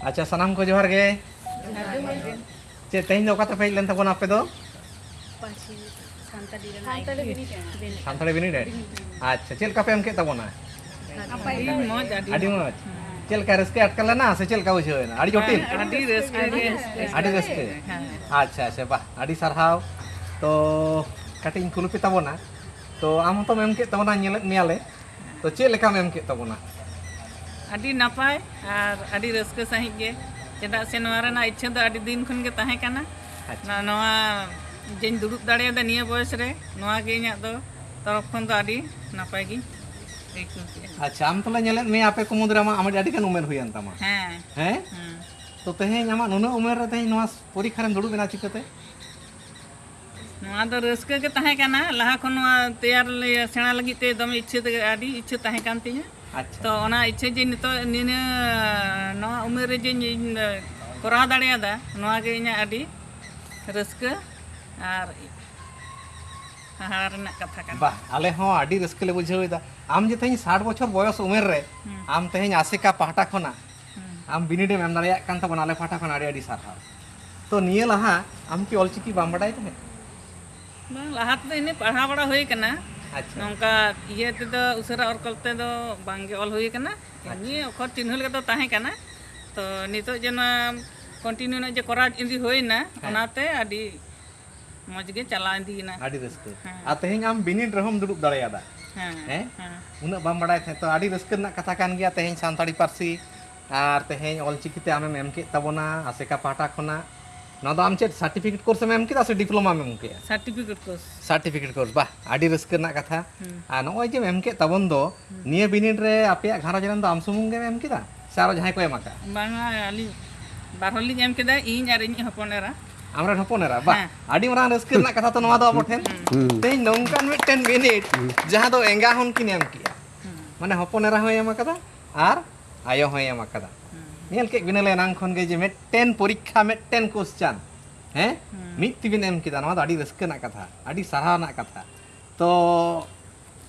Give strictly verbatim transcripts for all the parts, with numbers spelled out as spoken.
ᱟᱪᱪᱷᱟ, ᱥᱟᱱᱟᱢ ᱠᱚ ᱡᱚᱦᱟᱨ ᱜᱮ᱾ ᱪᱮᱫ, ᱛᱮᱦᱮᱧ ᱫᱚ ᱚᱠᱟ ᱛᱮᱯᱮ ᱦᱮᱡ ᱞᱮᱱ ᱛᱟᱵᱚᱱᱟ ᱟᱯᱮ ᱫᱚ? ᱯᱟᱹᱧᱪᱤ ᱥᱟᱱᱛᱟᱲᱤ ᱨᱮᱱᱟᱜ ᱥᱟᱱᱛᱟᱲᱤ ᱵᱤᱱᱤᱰ᱾ ᱟᱪᱪᱷᱟ, ᱪᱮᱫ ᱞᱮᱠᱟ ᱯᱮ ᱮᱢ ᱠᱮᱫ ᱛᱟᱵᱚᱱᱟ? ᱟᱹᱰᱤ ᱢᱚᱡᱽ, ᱟᱹᱰᱤ ᱟᱹᱰᱤ ᱢᱚᱡᱽ᱾ ᱪᱮᱫ ᱞᱮᱠᱟ, ᱨᱟᱹᱥᱠᱟᱹ ᱟᱴᱠᱟᱨ ᱞᱮᱱᱟ ᱥᱮ ᱪᱮᱫ ᱞᱮᱠᱟ ᱵᱩᱡᱷᱟᱹᱣ ᱮᱱᱟ? ᱟᱹᱰᱤ ᱡᱚᱴᱤᱞ? ᱟᱹᱰᱤ ᱨᱟᱹᱥᱠᱟᱹ ᱜᱮ᱾ ᱟᱹᱰᱤ ᱨᱟᱹᱥᱠᱟᱹ? ᱦᱮᱸ᱾ ᱟᱪᱪᱷᱟ, ᱟᱪᱪᱷᱟ, ᱵᱟᱦ, ᱟᱹᱰᱤ ᱥᱟᱨᱦᱟᱣ᱾ ᱛᱚ, ᱠᱟᱹᱴᱤᱡ ᱤᱧ ᱠᱩᱞᱤ ᱯᱮ ᱛᱟᱵᱚᱱᱟ᱾ ᱛᱚ, ᱟᱢ ᱦᱚᱸᱛᱚᱢ ᱮᱢ ᱠᱮᱫ ᱛᱟᱵᱚᱱᱟ, ᱧᱮᱞᱮᱫ ᱢᱮᱭᱟᱞᱮ᱾ ᱛᱚ, ᱪᱮᱫ ᱞᱮᱠᱟᱢ ᱮᱢ ᱠᱮᱫ ᱛᱟᱵᱚᱱᱟ? ᱟᱹᱰᱤ ᱱᱟᱯᱟᱭ ᱟᱨ ᱟᱹᱰᱤ ᱨᱟᱹᱥᱠᱟᱹ ᱥᱟᱺᱦᱤᱡ ᱜᱮ, ᱪᱮᱫᱟᱜ ᱥᱮ ᱱᱚᱣᱟ ᱨᱮᱱᱟᱜ ᱤᱪᱪᱷᱟᱹ ᱫᱚ ᱟᱹᱰᱤ ᱫᱤᱱ ᱠᱷᱚᱱ ᱜᱮ ᱛᱟᱦᱮᱸ ᱠᱟᱱᱟ᱾ ᱟᱪᱪᱷᱟ᱾ ᱱᱚ-, ᱱᱚᱣᱟ ᱡᱮᱧ ᱫᱩᱲᱩᱵ ᱫᱟᱲᱮᱭᱟᱫᱟ ᱱᱤᱭᱟᱹ ᱵᱚᱭᱮᱥ ᱨᱮ, ᱱᱚᱣᱟ ᱜᱮ ᱤᱧᱟᱹᱜ ᱫᱚ ᱛᱚᱨᱚᱯ ᱠᱷᱚᱱ ᱫᱚ ᱟᱹᱰᱤ ᱱᱟᱯᱟᱭ ᱜᱤᱧ ᱟᱹᱭᱠᱟᱹᱣ ᱠᱮᱫᱼᱟ᱾ ᱟᱪᱪᱷᱟ, ᱟᱢ ᱛᱟᱦᱞᱮ ᱧᱮᱞᱮᱫ ᱢᱮᱭᱟ ᱟᱯᱮ ᱠᱩᱢᱩᱫ ᱨᱮ ᱟᱢᱟᱜ ᱟᱹᱰᱤ ᱟᱹᱰᱤ ᱜᱟᱱ ᱩᱢᱮᱨ ᱦᱩᱭᱮᱱ ᱛᱟᱢᱟ᱾ ᱦᱮᱸ᱾ ᱦᱮᱸ? ᱦᱮᱸ᱾ ᱛᱚ, ᱛᱮᱦᱮᱧ ᱟᱢᱟᱜ ᱱᱩᱱᱟᱹᱜ ᱩᱢᱮᱨ ᱨᱮ ᱛᱮᱦᱮᱧ ᱱᱚᱣᱟ ᱯᱚᱨᱤᱠᱠᱷᱟ ᱨᱮᱢ ᱫᱩᱲᱩᱵ ᱮᱱᱟ ᱪᱤᱠᱟᱹᱛᱮ? ᱱᱚᱣᱟ ᱫᱚ ᱨᱟᱹᱥᱠᱟᱹ ᱜᱮ ᱛᱟᱦᱮᱸ ᱠᱟᱱᱟ, ᱞᱟᱦᱟ ᱠᱷᱚᱱ ᱱᱚᱣᱟ ᱛᱮᱭᱟᱨ ᱞᱮ-, ᱥᱮᱬᱟ ᱞᱟᱹᱜᱤᱫ ᱛᱮ ᱫᱚᱢᱮ ᱤᱪᱪᱷᱟᱹ ᱛᱮ, ᱟᱹᱰᱤ ᱤᱪᱪᱷᱟᱹ ᱛᱟᱦᱮᱸ ᱠᱟᱱ ᱛᱤᱧᱟᱹ᱾ ᱟᱪᱪᱷᱟ᱾ ᱛᱚ, ᱚᱱᱟ ᱤᱪᱪᱷᱟᱹ ᱡᱮ ᱱᱤᱛᱚᱜ ᱱᱤᱱᱟᱹ, ᱱᱚᱣᱟ ᱩᱢᱮᱨ ᱨᱮ ᱡᱮᱧ, ᱤᱧ ᱠᱚᱨᱟᱣ ᱫᱟᱲᱮᱭᱟᱫᱟ, ᱱᱚᱣᱟ ᱜᱮ ᱤᱧᱟᱹᱜ ᱟᱹᱰᱤ ᱨᱟᱹᱥᱠᱟᱹ ᱟᱨ ᱦᱟᱦᱟᱲᱟ ᱨᱮᱱᱟᱜ ᱠᱟᱛᱷᱟ ᱠᱟᱱᱟ᱾ ᱵᱟᱦ, ᱟᱞᱮ ᱦᱚᱸ ᱟᱹᱰᱤ ᱨᱟᱹᱥᱠᱟᱹ ᱞᱮ ᱵᱩᱡᱷᱟᱹᱣ ᱮᱫᱟ᱾ ᱟᱢ ᱡᱮ ᱛᱮᱦᱮᱧ ᱥᱟᱴ ᱵᱚᱪᱷᱚᱨ ᱵᱚᱭᱚᱥ ᱩᱢᱮᱨ ᱨᱮ, ᱦᱩᱸ᱾ ᱟᱢ ᱛᱮᱦᱮᱧ ᱟᱥᱮᱠᱟ ᱯᱟᱦᱴᱟ ᱠᱷᱚᱱᱟᱜ ᱦᱩᱸ᱾ ᱟᱢ ᱵᱤᱱᱤᱰ ᱮᱢ ᱮᱢ ᱫᱟᱲᱮᱭᱟᱜ ᱠᱟᱱ ᱛᱟᱵᱚᱱᱟ, ᱟᱞᱮ ᱯᱟᱦᱴᱟ ᱠᱷᱚᱱ ᱟᱹᱰᱤ ᱟᱹᱰᱤ ᱥᱟᱨᱦᱟᱣ᱾ ᱛᱚ, ᱱᱤᱭᱟᱹ ᱞᱟᱦᱟ ᱟᱢ ᱠᱤ ᱚᱞᱪᱤᱠᱤ ᱵᱟᱢ ᱵᱟᱰᱟᱭ ᱛᱟᱦᱮᱸᱫ? ᱵᱟᱝ, ᱞᱟᱦᱟ ᱛᱮᱫᱚ ᱤᱱᱟᱹ ᱯᱟᱲᱦᱟᱣ ᱵᱟᱲᱟ ᱦᱩᱭ ᱠᱟᱱᱟ᱾ ᱟᱪᱪᱷᱟ᱾ ᱱᱚᱝᱠᱟ ᱤᱭᱟᱹ ᱛᱮᱫᱚ, ᱩᱥᱟᱹᱨᱟ ᱚᱞ ᱠᱚᱞ ᱛᱮᱫᱚ ᱵᱟᱝ ᱜᱮ ᱚᱞ ᱦᱩᱭ ᱠᱟᱱᱟ᱾ ᱟᱪᱪᱷᱟ᱾ ᱮᱢᱱᱤ ᱚᱠᱷᱚᱨ ᱪᱤᱱᱦᱟᱹ ᱞᱮᱠᱟ ᱫᱚ ᱛᱟᱦᱮᱸ ᱠᱟᱱᱟ᱾ ᱛᱚ, ᱱᱤᱛᱚᱜ ᱡᱮ ᱱᱚᱣᱟ continue ᱧᱚᱜ ᱡᱮ ᱠᱚᱨᱟᱣ ᱤᱫᱤ ᱦᱩᱭᱱᱟ, ᱦᱮᱸ᱾ ᱚᱱᱟᱛᱮ ᱟᱹᱰᱤ ᱢᱚᱡᱽ ᱜᱮ ᱪᱟᱞᱟᱣ ᱤᱫᱤᱭᱮᱱᱟ᱾ ᱟᱹᱰᱤ ᱨᱟᱹᱥᱠᱟᱹ᱾ ᱦᱮᱸ᱾ ᱟᱨ ᱛᱮᱦᱮᱧ ᱟᱢ ᱵᱤᱱᱤᱰ ᱨᱮᱦᱚᱸᱢ ᱫᱩᱲᱩᱵ ᱫᱟᱲᱮᱭᱟᱫᱟ᱾ ᱦᱮᱸ, ᱦᱮᱸ? ᱦᱮᱸ᱾ ᱩᱱᱟᱹᱜ ᱵᱟᱢ ᱵᱟᱲᱟᱭ ᱛᱟᱦᱮᱸᱫ, ᱛᱚ ᱟᱹᱰᱤ ᱨᱟᱹᱥᱠᱟᱹ ᱨᱮᱱᱟᱜ ᱠᱟᱛᱷᱟ ᱠᱟᱱ ᱜᱮᱭᱟ ᱛᱮᱦᱮᱧ ᱥᱟᱱᱛᱟᱲᱤ ᱯᱟᱹᱨᱥᱤ ᱟᱨ ᱛᱮᱦᱮᱧ ᱚᱞᱪᱤᱠᱤ ᱛᱮ ᱟᱢᱮᱢ ᱮᱢ ᱠᱮᱫ ᱛᱟᱵᱚᱱᱟ ᱟᱥᱮᱠᱟ ᱯᱟᱦᱴᱟ ᱠᱷᱚᱱᱟᱜ᱾ ᱱᱚᱣᱟ ᱫᱚ ᱟᱢ ᱪᱮᱫ certificate course ᱮᱢ ᱮᱢ ᱠᱮᱫᱟ ᱥᱮ diploma ᱮᱢ ᱮᱢ ᱠᱮᱫᱟ? Certificate course᱾ Certificate course, ᱵᱟᱦ, ᱟᱹᱰᱤ ᱨᱟᱹᱥᱠᱟᱹ ᱨᱮᱱᱟᱜ ᱠᱟᱛᱷᱟ᱾ ᱦᱩᱸ᱾ ᱟᱨ ᱱᱚᱜᱼᱚᱭ ᱡᱮᱢ ᱮᱢ ᱠᱮᱫ ᱛᱟᱵᱚᱱ ᱫᱚ, ᱦᱩᱸ᱾ ᱱᱤᱭᱟᱹ ᱵᱤᱱᱤᱰ ᱨᱮ ᱟᱯᱮᱭᱟᱜ ᱜᱷᱟᱨᱚᱸᱡᱽ ᱨᱮᱱ ᱫᱚ ᱟᱢ ᱥᱩᱢᱩᱝ ᱜᱮᱢ ᱮᱢ ᱠᱮᱫᱟ ᱥᱮ ᱟᱨᱚ ᱡᱟᱦᱟᱸᱭ ᱠᱚ ᱮᱢ ᱟᱠᱟᱫᱟ? ᱵᱟᱝᱟ, ᱟᱹᱞᱤᱧ ᱵᱟᱨ ᱦᱚᱲ ᱞᱤᱧ ᱮᱢ ᱠᱮᱫᱟ, ᱤᱧ ᱟᱨ ᱤᱧᱤᱡ ᱦᱚᱯᱚᱱ ᱮᱨᱟ᱾ ᱟᱢᱨᱮᱱ ᱦᱚᱯᱚᱱ ᱮᱨᱟ, ᱵᱟᱦ, ᱦᱮᱸ᱾ ᱟᱹᱰᱤ ᱢᱟᱨᱟᱝ ᱨᱟᱹᱥᱠᱟᱹ ᱨᱮᱱᱟᱜ ᱠᱟᱛᱷᱟ ᱛᱚ ᱱᱚᱣᱟ ᱫᱚ ᱟᱵᱚ ᱴᱷᱮᱱ᱾ ᱦᱩᱸ᱾ ᱛᱮᱦᱮᱧ ᱱᱚᱝᱠᱟᱱ ᱢᱤᱫᱴᱮᱱ ᱵᱤᱱᱤᱰ, ᱦᱩᱸ᱾ ᱡᱟᱦᱟᱸ ᱫᱚ ᱮᱸᱜᱟ ᱦᱚᱱ ᱠᱤᱱ ᱮᱢ ᱠᱮᱜᱼᱟ᱾ ᱦᱩᱸ᱾ ᱢᱟᱱᱮ ᱦᱚᱯᱚᱱ ᱮᱨᱟ ᱦᱚᱸᱭ ᱮᱢ ᱟᱠᱟᱫᱟ ᱟᱨ ᱟᱭᱳ ᱦᱚᱸᱭ ᱮᱢ ᱟᱠᱟᱫᱟ᱾ ᱦᱩᱸ᱾ ᱧᱮᱞ ᱠᱮᱫ ᱵᱤᱱᱟᱹᱞᱮ ᱮᱱᱟᱝ ᱠᱷᱚᱱ ᱜᱮ ᱡᱮ ᱢᱤᱫᱴᱮᱱ ᱯᱚᱨᱤᱠᱠᱷᱟ, ᱢᱤᱫᱴᱮᱱ question, ᱦᱮᱸ? ᱦᱩᱸ᱾ ᱢᱤᱫ ᱛᱮᱵᱤᱱ ᱮᱢ ᱠᱮᱫᱟ, ᱱᱚᱣᱟ ᱫᱚ ᱟᱹᱰᱤ ᱨᱟᱹᱥᱠᱟᱹ ᱨᱮᱱᱟᱜ ᱠᱟᱛᱷᱟ, ᱟᱹᱰᱤ ᱥᱟᱨᱦᱟᱣ ᱨᱮᱱᱟᱜ ᱠᱟᱛᱷᱟ᱾ ᱛᱚ,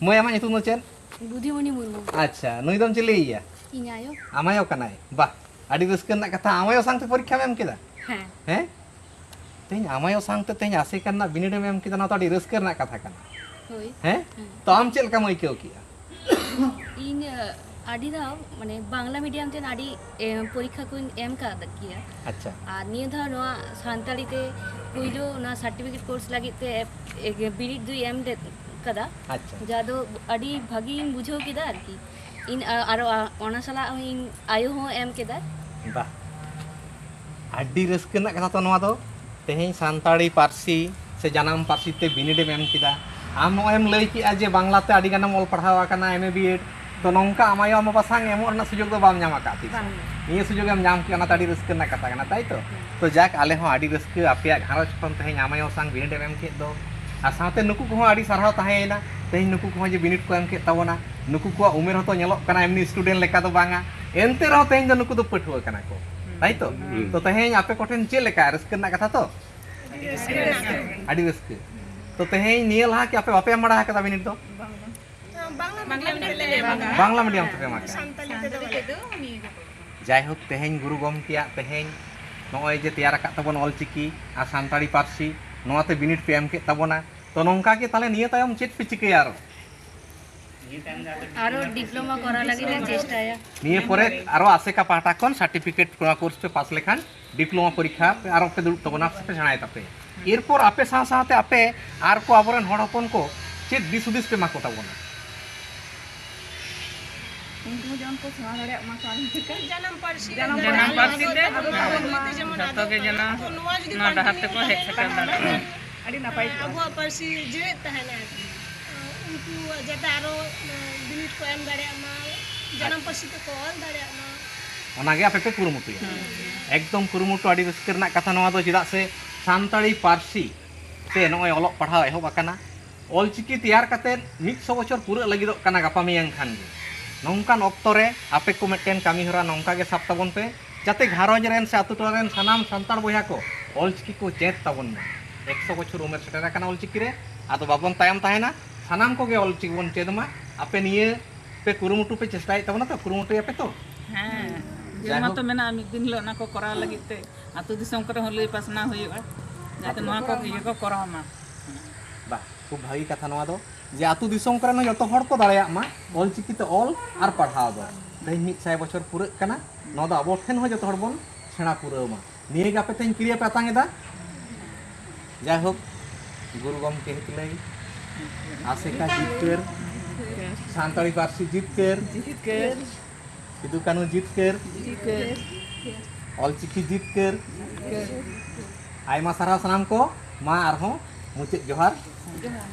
ᱢᱟᱹᱭ, ᱟᱢᱟᱜ ᱧᱩᱛᱩᱢ ᱫᱚ ᱪᱮᱫ? ᱵᱩᱫᱷᱤᱢᱚᱱᱤ ᱢᱩᱨᱢᱩ᱾ ᱟᱪᱪᱷᱟ, ᱱᱩᱭ ᱫᱚᱢ ᱪᱤᱞᱤᱭᱮᱭᱟ? ᱤᱧ ᱟᱭᱳ᱾ ᱟᱢ ᱟᱭᱳ ᱠᱟᱱᱟᱭ? ᱵᱟᱦ, ᱟᱹᱰᱤ ᱨᱟᱹᱥᱠᱟᱹ ᱨᱮᱱᱟᱜ ᱠᱟᱛᱷᱟ, ᱟᱢ ᱟᱭᱳ ᱥᱟᱶᱛᱮ ᱯᱚᱨᱤᱠᱠᱷᱟᱢ ᱮᱢ ᱠᱮᱫᱟ? ᱦᱮᱸ᱾ ᱦᱮᱸ? ᱛᱮᱦᱮᱧ ᱟᱢ ᱟᱭᱳ ᱥᱟᱶᱛᱮ ᱛᱮᱦᱮᱧ ᱟᱥᱮᱠᱟ ᱨᱮᱱᱟᱜ ᱵᱤᱱᱤᱰ ᱮᱢ ᱮᱢ ᱠᱮᱫᱟ, ᱱᱚᱣᱟ ᱫᱚ ᱟᱹᱰᱤ ᱨᱟᱹᱥᱠᱟᱹ ᱨᱮᱱᱟᱜ ᱠᱟᱛᱷᱟ ᱠᱟᱱᱟ᱾ ᱦᱳᱭ᱾ ᱦᱮᱸ? ᱦᱮᱸ᱾ ᱛᱚ ᱟᱢ ᱪᱮᱫ ᱞᱮᱠᱟᱢ ᱟᱹᱭᱠᱟᱹᱣ ᱠᱮᱜᱼᱟ? ᱤᱧ ᱟᱹᱰᱤ ᱫᱷᱟᱣ ᱢᱟᱱᱮ ᱵᱟᱝᱞᱟ ᱢᱤᱰᱤᱭᱟᱢ ᱛᱮ ᱟᱹᱰᱤ ᱯᱚᱨᱤᱠᱠᱷᱟ ᱠᱚᱧ ᱮᱢ ᱠᱟᱫ ᱜᱮᱭᱟ᱾ ᱟᱪᱪᱷᱟ᱾ ᱟᱨ ᱱᱤᱭᱟᱹ ᱫᱷᱟᱣ ᱱᱚᱣᱟ ᱥᱟᱱᱛᱟᱲᱤ ᱛᱮ ᱯᱩᱭᱞᱩ ᱚᱱᱟ ᱥᱟᱨᱴᱤᱯᱷᱤᱠᱮᱴ ᱠᱳᱨᱥ ᱞᱟᱹᱜᱤᱫ ᱛᱮ ᱵᱤᱱᱤᱰ ᱫᱚᱭ ᱮᱢ ᱞᱮᱫ ᱠᱟᱫᱟ᱾ ᱟᱪᱪᱷᱟ᱾ ᱡᱟ ᱫᱚ ᱟᱹᱰᱤ ᱵᱷᱟᱹᱜᱤᱧ ᱵᱩᱡᱷᱟᱹᱣ ᱠᱮᱫᱟ ᱟᱨᱠᱤ᱾ ᱤᱧ ᱟ- ᱟᱨᱚ ᱟ- ᱚᱱᱟ ᱥᱟᱞᱟᱜ ᱤᱧ ᱟᱭᱳ ᱦᱚᱸ ᱮᱢ ᱠᱮᱫᱟ᱾ ᱵᱟᱦ, ᱟᱹᱰᱤ ᱨᱟᱹᱥᱠᱟᱹ ᱨᱮᱱᱟᱜ ᱠᱟᱛᱷᱟ ᱛᱚ ᱱᱚᱣᱟ ᱫᱚ᱾ ᱛᱮᱦᱮᱧ ᱥᱟᱱᱛᱟᱲᱤ ᱯᱟᱹᱨᱥᱤ ᱥᱮ ᱡᱟᱱᱟᱢ ᱯᱟᱹᱨᱥᱤ ᱛᱮ ᱵᱤᱱᱤᱰ ᱮᱢ ᱮᱢ ᱠᱮᱫᱟ᱾ ᱟᱢ ᱱᱚᱜᱼᱚᱭ ᱮᱢ ᱞᱟᱹᱭ ᱠᱮᱜᱼᱟ ᱡᱮ ᱵᱟᱝᱞᱟ ᱛᱮ ᱟᱹᱰᱤ ᱜᱟᱱᱮᱢ ᱚᱞ ᱯᱟᱲᱦᱟᱣ ᱟᱠᱟᱱᱟ, ᱮᱢ ᱮ ᱵᱤ ᱮᱰ, ᱛᱚ ᱱᱚᱝᱠᱟ ᱟᱢ ᱟᱭᱳ ᱟᱢ ᱵᱟᱵᱟ ᱥᱟᱝ ᱮᱢᱚᱜ ᱨᱮᱱᱟᱜ ᱥᱩᱡᱳᱜᱽ ᱫᱚ ᱵᱟᱢ ᱧᱟᱢ ᱟᱠᱟᱫ ᱛᱤᱥ ᱦᱚᱸ᱾ ᱵᱟᱝ᱾ ᱱᱤᱭᱟᱹ ᱥᱩᱡᱳᱜᱽ ᱮᱢ ᱧᱟᱢ ᱠᱮᱜᱼᱟ, ᱚᱱᱟᱛᱮ ᱟᱹᱰᱤ ᱨᱟᱹᱥᱠᱟᱹ ᱨᱮᱱᱟᱜ ᱠᱟᱛᱷᱟ ᱠᱟᱱᱟ, ᱛᱟᱭ ᱛᱚ? ᱛᱚ ᱡᱟᱠ, ᱟᱞᱮ ᱦᱚᱸ ᱟᱹᱰᱤ ᱨᱟᱹᱥᱠᱟᱹ ᱟᱯᱮᱭᱟᱜ ᱜᱷᱟᱨᱚᱸᱡᱽ ᱠᱷᱚᱱ ᱛᱮᱦᱮᱧ ᱟᱢ ᱟᱭᱳ ᱥᱟᱝ ᱵᱤᱱᱤᱰ ᱮᱢ ᱮᱢ ᱠᱮᱫ ᱫᱚ, ᱟᱨ ᱥᱟᱶᱛᱮ ᱱᱩᱠᱩ ᱠᱚᱦᱚᱸ ᱟᱹᱰᱤ ᱥᱟᱨᱦᱟᱣ ᱛᱟᱦᱮᱸᱭᱮᱱᱟ᱾ ᱛᱮᱦᱮᱧ ᱱᱩᱠᱩ ᱠᱚᱦᱚᱸ ᱡᱮ ᱵᱤᱱᱤᱰ ᱠᱚ ᱮᱢ ᱠᱮᱫ ᱛᱟᱵᱚᱱᱟ, ᱱᱩᱠᱩ ᱠᱚᱣᱟᱜ ᱩᱢᱮᱨ ᱦᱚᱸᱛᱚ ᱧᱮᱞᱚᱜ ᱠᱟᱱᱟ ᱮᱢᱱᱤ ᱥᱴᱩᱰᱮᱱᱴ ᱞᱮᱠᱟ ᱫᱚ ᱵᱟᱝᱟ, ᱮᱱᱛᱮ ᱨᱮᱦᱚᱸ ᱛᱮᱦᱮᱧ ᱫᱚ ᱱᱩᱠᱩ ᱫᱚ ᱯᱟᱹᱴᱷᱩᱣᱟᱹ ᱠᱟᱱᱟ ᱠᱚ, ᱛᱟᱭ ᱛᱚ? ᱦᱩᱸ᱾ ᱛᱚ ᱛᱮᱦᱮᱧ ᱟᱯᱮ ᱠᱚᱴᱷᱮᱱ ᱪᱮᱫ ᱞᱮᱠᱟ ᱨᱟᱹᱥᱠᱟᱹ ᱨᱮᱱᱟᱜ ᱠᱟᱛᱷᱟ ᱛᱚ? ᱟᱹᱰᱤ ᱨᱟᱹᱥᱠᱟᱹ᱾ ᱛᱚ ᱛᱮᱦᱮᱧ ᱱᱤᱭᱟᱹ ᱞᱟᱦᱟ ᱠᱤ ᱟᱯᱮ ᱵᱟᱯᱮ ᱮᱢ ᱵᱟᱲᱟ ᱟᱠᱟᱫᱟ ᱵᱤᱱᱤᱰ ᱫᱚ? ᱵᱟᱝᱞᱟ ᱢᱤᱰᱤᱭᱟᱢ ᱛᱮᱞᱮ ᱮᱢ ᱟᱠᱟᱫᱟ᱾ ᱵᱟᱝᱞᱟ ᱢᱤᱰᱤᱭᱟᱢ ᱛᱮᱯᱮ ᱮᱢ ᱟᱠᱟᱫᱟ? ᱥᱟᱱᱛᱟᱞᱤ ᱛᱮᱫᱚ ᱵᱟᱞᱮ᱾ ᱡᱟᱭᱦᱳᱠ, ᱛᱮᱦᱮᱧ ᱜᱩᱨᱩ ᱜᱚᱢᱠᱮᱭᱟᱜ ᱛᱮᱦᱮᱧ ᱱᱚᱜᱼᱚᱭ ᱡᱮ ᱛᱮᱭᱟᱨ ᱟᱠᱟᱫ ᱛᱟᱵᱚᱱ ᱚᱞᱪᱤᱠᱤ ᱟᱨ ᱥᱟᱱᱛᱟᱲᱤ ᱯᱟᱹᱨᱥᱤ, ᱱᱚᱣᱟᱛᱮ ᱵᱤᱱᱤᱰ ᱯᱮ ᱮᱢ ᱠᱮᱫ ᱛᱟᱵᱚᱱᱟ᱾ ᱛᱚ ᱱᱚᱝᱠᱟ ᱜᱮ ᱛᱟᱦᱞᱮ ᱱᱤᱭᱟᱹ ᱛᱟᱭᱚᱢ ᱪᱮᱫ ᱯᱮ ᱪᱤᱠᱟᱹᱭᱟ ᱟᱨᱚ? ᱟᱨᱚ ᱰᱤᱯᱞᱳᱢᱟ ᱠᱚᱨᱟᱣ ᱞᱟᱹᱜᱤᱫ ᱞᱮ ᱪᱮᱥᱴᱟᱭᱟ᱾ ᱱᱤᱭᱟᱹ ᱯᱚᱨᱮ ᱟᱨᱚ ᱟᱥᱮᱠᱟ ᱯᱟᱦᱴᱟ ᱠᱷᱚᱱ ᱥᱟᱨᱴᱤᱯᱷᱤᱠᱮᱴ ᱱᱚᱣᱟ ᱠᱳᱨᱥ ᱯᱮ ᱯᱟᱥ ᱞᱮᱠᱷᱟᱱ ᱰᱤᱯᱞᱳᱢᱟ ᱯᱚᱨᱤᱠᱠᱷᱟ ᱯᱮ ᱟᱨᱚ ᱯᱮ ᱫᱩᱲᱩᱵ ᱛᱟᱵᱚᱱᱟ ᱥᱮ ᱯᱮ ᱥᱮᱬᱟᱭ ᱛᱟᱯᱮᱭᱟ᱾ ᱮᱨᱯᱚᱨ ᱟᱯᱮ ᱥᱟᱶ ᱥᱟᱶᱛᱮ ᱟᱯᱮ ᱟᱨ ᱠᱚ ᱟᱵᱚᱨᱮᱱ ᱦᱚᱲ ᱦᱚᱯᱚᱱ ᱠᱚ ᱪᱮᱫ ᱫᱤᱥ ᱦᱩᱫᱤᱥ ᱯᱮ ᱮᱢᱟ ᱠᱚ ᱛᱟᱵᱚᱱᱟ? ᱩᱱᱠᱩ ᱡᱮᱢᱚᱱ ᱠᱚ ᱥᱮᱬᱟ ᱫᱟᱲᱮᱭᱟᱜ ᱢᱟ ᱠᱚ ᱟᱨ ᱪᱤᱠᱟᱹ ᱡᱟᱱᱟᱢ ᱯᱟᱹᱨᱥᱤ ᱡᱟᱱᱟᱢ ᱡᱟᱱᱟᱢ ᱯᱟᱹᱨᱥᱤ ᱯᱟᱹᱨᱥᱤ ᱛᱮ ᱛᱮ ᱟᱵᱚ ᱫᱚ ᱡᱚᱛᱚ ᱜᱮ ᱡᱮᱱᱚ ᱱᱚᱣᱟ ᱰᱟᱦᱟᱨ ᱛᱮᱠᱚ ᱦᱮᱡ ᱥᱮᱴᱮᱨ ᱫᱟᱲᱮᱭᱟᱜᱼᱟ᱾ ᱟᱹᱰᱤ ᱱᱟᱯᱟᱭ ᱠᱚᱜᱼᱟ᱾ ᱟᱵᱚᱣᱟᱜ ᱯᱟᱹᱨᱥᱤ ᱡᱤᱣᱮᱫ ᱛᱟᱦᱮᱱᱟ ᱟᱨᱠᱤ᱾ ᱩᱱᱠᱩ ᱡᱟᱛᱮ ᱟᱨᱚ ᱵᱤᱱᱤᱰ ᱠᱚ ᱮᱢ ᱫᱟᱲᱮᱭᱟᱜ ᱢᱟ, ᱡᱟᱱᱟᱢ ᱯᱟᱹᱨᱥᱤ ᱛᱮᱠᱚ ᱚᱞ ᱫᱟᱲᱮᱭᱟᱜ ᱢᱟ᱾ ᱚᱱᱟᱜᱮ ᱟᱯᱮ ᱯᱮ ᱠᱩᱨᱩᱢᱩᱴᱩᱭᱟ᱾ ᱮᱠᱫᱚᱢ ᱠᱩᱨᱩᱢᱩᱴᱩ, ᱟᱹᱰᱤ ᱨᱟᱹᱥᱠᱟᱹ ᱨᱮᱱᱟᱜ ᱠᱟᱛᱷᱟ ᱱᱚᱣᱟ ᱫᱚ, ᱪᱮᱫᱟᱜ ᱥᱮ ᱥᱟᱱᱛᱟᱲᱤ ᱯᱟᱹᱨᱥᱤ ᱛᱮ ᱱᱚᱜᱼᱚᱭ ᱚᱞᱚᱜ ᱯᱟᱲᱦᱟᱣ ᱮᱦᱚᱵ ᱟᱠᱟᱱᱟ᱾ ᱚᱞᱪᱤᱠᱤ ᱛᱮᱭᱟᱨ ᱠᱟᱛᱮ ᱢᱤᱫ ᱥᱚ ᱵᱚᱪᱷᱚᱨ ᱯᱩᱨᱟᱹᱜ ᱞᱟᱹᱜᱤᱫᱚᱜ ᱠᱟᱱᱟ ᱜᱟᱯᱟ ᱢᱮᱭᱟᱝ ᱠᱷᱟᱱ ᱜᱮ᱾ ᱱᱚᱝᱠᱟᱱ ᱚᱠᱛᱚ ᱨᱮ ᱟᱯᱮ ᱠᱚ ᱢᱤᱫᱴᱮᱱ ᱠᱟᱹᱢᱤ ᱦᱚᱨᱟ ᱱᱚᱝᱠᱟ ᱜᱮ ᱥᱟᱵ ᱛᱟᱵᱚᱱ ᱯᱮ, ᱡᱟᱛᱮ ᱜᱷᱟᱨᱚᱸᱡᱽ ᱨᱮᱱ ᱥᱮ ᱟᱛᱳ ᱴᱚᱞᱟ ᱨᱮᱱ ᱥᱟᱱᱟᱢ ᱥᱟᱱᱛᱟᱲ ᱵᱚᱭᱦᱟ ᱠᱚ ᱚᱞᱪᱤᱠᱤ ᱠᱚ ᱪᱮᱫ ᱛᱟᱵᱚᱱ ᱢᱟ᱾ ᱮᱠᱥᱚ ᱵᱚᱪᱷᱚᱨ ᱩᱢᱮᱨ ᱥᱮᱴᱮᱨ ᱟᱠᱟᱱᱟ ᱚᱞᱪᱤᱠᱤ ᱨᱮ, ᱟᱫᱚ ᱵᱟᱵᱚᱱ ᱛᱟᱭᱚᱢ ᱛᱟᱦᱮᱱᱟ, ᱥᱟᱱᱟᱢ ᱠᱚᱜᱮ ᱚᱞᱪᱤᱠᱤ ᱵᱚᱱ ᱪᱮᱫ ᱢᱟ᱾ ᱟᱯᱮ ᱱᱤᱭᱟᱹ ᱯᱮ ᱠᱩᱨᱩᱢᱩᱴᱩ ᱯᱮ ᱪᱮᱥᱴᱟᱭᱮᱫ ᱛᱟᱵᱚᱱᱟ ᱛᱚ, ᱠᱩᱨᱩᱢᱩᱴᱩᱭᱟᱯᱮ ᱛᱚ? ᱦᱮᱸ᱾ ᱡᱟᱭᱦᱳᱠ᱾ ᱢᱟᱛᱚ ᱢᱮᱱᱟᱜᱼᱟ, ᱢᱤᱫ ᱫᱤᱱ ᱦᱤᱞᱳᱜ ᱚᱱᱟ ᱠᱚ ᱠᱚᱨᱟᱣ ᱞᱟᱹᱜᱤᱫ ᱛᱮ ᱟᱹᱛᱩ ᱫᱤᱥᱚᱢ ᱠᱚᱨᱮ ᱦᱚᱸ ᱞᱟᱹᱭ ᱯᱟᱥᱱᱟᱣ ᱦᱩᱭᱩᱜᱼᱟ, ᱡᱟᱛᱮ ᱟᱹᱛᱩ ᱱᱚᱣᱟ ᱠᱚ ᱤᱭᱟᱹ ᱠᱚ ᱠᱚᱨᱟᱣ ᱢᱟ᱾ ᱵᱟᱦ, ᱠᱷᱩᱵ ᱵᱷᱟᱹᱜᱤ ᱠᱟᱛᱷᱟ ᱱᱚᱣᱟ ᱫᱚ, ᱡᱮ ᱟᱹᱛᱩ ᱫᱤᱥᱚᱢ ᱠᱚᱨᱮᱱ ᱦᱚᱸ ᱡᱚᱛᱚ ᱦᱚᱲ ᱠᱚ ᱫᱟᱲᱮᱭᱟᱜ ᱢᱟ ᱚᱞᱪᱤᱠᱤ ᱛᱮ ᱚᱞ ᱟᱨ ᱯᱟᱲᱦᱟᱣ ᱫᱚ᱾ ᱛᱮᱦᱮᱧ ᱢᱤᱫ ᱥᱟᱭ ᱵᱚᱪᱷᱚᱨ ᱯᱩᱨᱟᱹᱜ ᱠᱟᱱᱟ, ᱱᱚᱣᱟ ᱫᱚ ᱟᱵᱚ ᱴᱷᱮᱱ ᱦᱚᱸ ᱡᱚᱛᱚ ᱦᱚᱲ ᱵᱚᱱ ᱥᱮᱬᱟ ᱯᱩᱨᱟᱹᱣ ᱢᱟ᱾ ᱱᱤᱭᱟᱹ ᱜᱮ ᱟᱯᱮ ᱴᱷᱮᱱ ᱠᱤᱨᱭᱟᱹ ᱯᱮ ᱟᱛᱟᱝ ᱮᱫᱟ᱾ ᱡᱟᱭᱦᱳᱠ, ᱜᱩᱨᱩ ᱜᱚᱢᱠᱮ ᱦᱤᱛᱞᱟᱹᱭ, ᱟᱥᱮᱠᱟ ᱡᱤᱛᱠᱟᱹᱨ, ᱥᱟᱱᱛᱟᱲᱤ ᱯᱟᱹᱨᱥᱤ ᱡᱤᱛᱠᱟᱹᱨ, ᱡᱤᱛᱠᱟᱹᱨ᱾ ᱥᱤᱫᱩ ᱠᱟᱹᱱᱦᱩ ᱡᱤᱛᱠᱟᱹᱨ, ᱡᱤᱛᱠᱟᱹᱨ᱾ ᱚᱞᱪᱤᱠᱤ ᱡᱤᱛᱠᱟᱹᱨ᱾ ᱡᱤᱛᱠᱟᱹᱨ᱾ ᱟᱭᱢᱟ ᱥᱟᱨᱦᱟᱣ ᱥᱟᱱᱟᱢ ᱠᱚ᱾ ᱢᱟ ᱟᱨᱦᱚᱸ ᱢᱩᱪᱟᱹᱫ ᱡᱚᱦᱟᱨ᱾ ᱡᱚᱦᱟᱨ᱾